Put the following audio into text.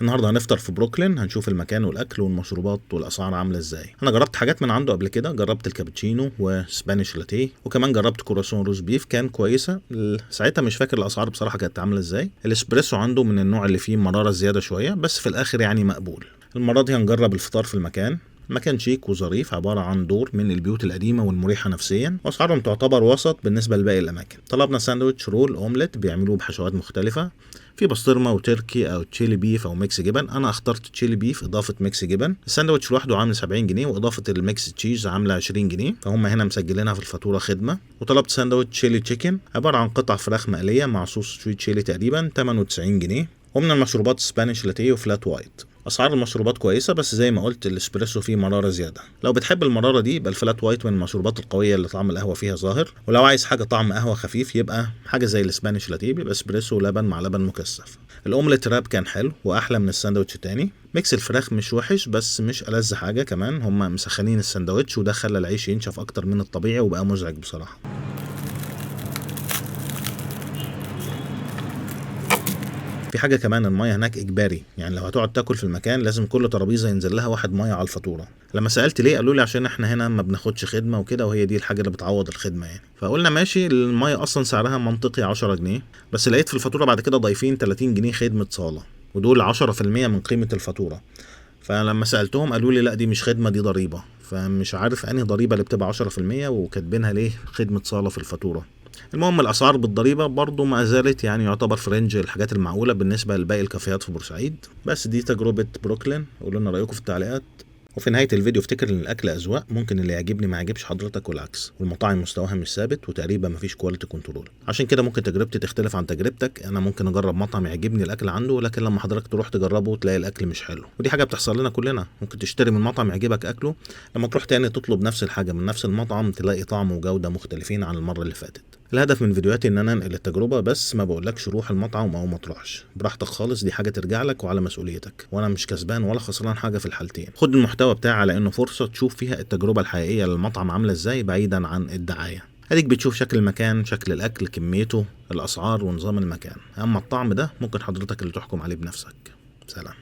النهارده هنفطر في بروكلين، هنشوف المكان والاكل والمشروبات والاسعار عامله ازاي. انا جربت حاجات من عنده قبل كده، جربت الكابتشينو و Spanish latte، وكمان جربت كرواسون roast beef كان كويسة. ساعتها مش فاكر الاسعار بصراحة كانت عامله ازاي. الاسبريسو عنده من النوع اللي فيه مرارة زيادة شوية، بس في الاخر يعني مقبول. المرة دي هنجرب الفطار في المكان. مكان شيك وظريف، عبارة عن دور من البيوت القديمة والمريحة نفسيا، وأسعارهم تعتبر وسط بالنسبة لباقي الأماكن. طلبنا ساندويتش roll أومليت بيعملوه بحشوات مختلفة، في بسطرمة وتركي أو chili beef أو mix جبن. أنا اخترت chili beef إضافة mix جبن. الساندويتش لوحده عامل 70 جنيه، وإضافة ال mix cheese عاملة 20 جنيه، فهم هنا مسجلينها في الفاتورة خدمة. وطلبت ساندويتش chili chicken عبارة عن قطع فراخ مقلية مع صوص sweet chili تقريبا 98 جنيه. ومن المشروبات Spanish latte و flat white. اسعار المشروبات كويسة، بس زي ما قلت الاسبريسو فيه مرارة زيادة. لو بتحب المرارة دي يبقى ال flat white من المشروبات القوية اللي طعم القهوة فيها ظاهر، ولو عايز حاجة طعم قهوة خفيف يبقى حاجة زي ال Spanish latte، بيبقى اسبريسو ولبن مع لبن مكثف. ال omelette wrap كان حلو واحلى من الساندوتش التاني. mix الفراخ مش وحش بس مش ألذ حاجة، كمان هم مسخنين الساندوتش وده خلى العيش ينشف اكتر من الطبيعي وبقى مزعج بصراحة. في حاجة كمان، المية هناك إجباري، يعني لو هتقعد تاكل في المكان لازم كل ترابيزة ينزل لها واحد مية على الفاتورة. لما سألت ليه قالوا لي عشان احنا هنا ما بناخدش خدمة وكده، وهي دي الحاجة اللي بتعوض الخدمة يعني. فقلنا ماشي، المية أصلا سعرها منطقي 10 جنيه، بس لقيت في الفاتورة بعد كده ضايفين 30 جنيه خدمة صالة، ودول 10% من قيمة الفاتورة. فلما سألتهم قالوا لي لا دي مش خدمة دي ضريبة، فمش عارف أنهي ضريبة اللي بتبقى 10% وكاتبينها ليه خدمة صالة في الفاتورة. المهم الأسعار بالضريبة برضو ما زالت يعني يعتبر في range الحاجات المعقولة بالنسبة لباقي الكافيهات في بورسعيد. بس دي تجربة بروكلين، قولوا لنا رأيكم في التعليقات. وفي نهاية الفيديو افتكر ان الاكل اذواق، ممكن اللي يعجبني ما يعجبش حضرتك والعكس، والمطاعم مستواها مش ثابت وتقريبا مفيش quality control، عشان كده ممكن تجربتي تختلف عن تجربتك. انا ممكن اجرب مطعم يعجبني الاكل عنده، لكن لما حضرتك تروح تجربه تلاقي الاكل مش حلو، ودي حاجة بتحصل لنا كلنا. ممكن تشتري من مطعم يعجبك اكله، لما تروح تاني تطلب نفس الحاجة من نفس المطعم تلاقي طعم وجوده مختلفين عن المرة اللي فاتت. الهدف من فيديوهاتي ان انا انقل التجربة، بس ما بقولكش روح المطعم او ما تروحش، براحتك خالص، دي حاجة ترجع لك وعلى مسؤوليتك، وانا مش كسبان ولا خسران حاجة في الحالتين. خد المحتوى بتاعي على انه فرصة تشوف فيها التجربة الحقيقية للمطعم عامله ازاي بعيدا عن الدعاية. اديك بتشوف شكل المكان، شكل الاكل، كميته، الاسعار، ونظام المكان. اما الطعم ده ممكن حضرتك اللي تحكم عليه بنفسك. سلام.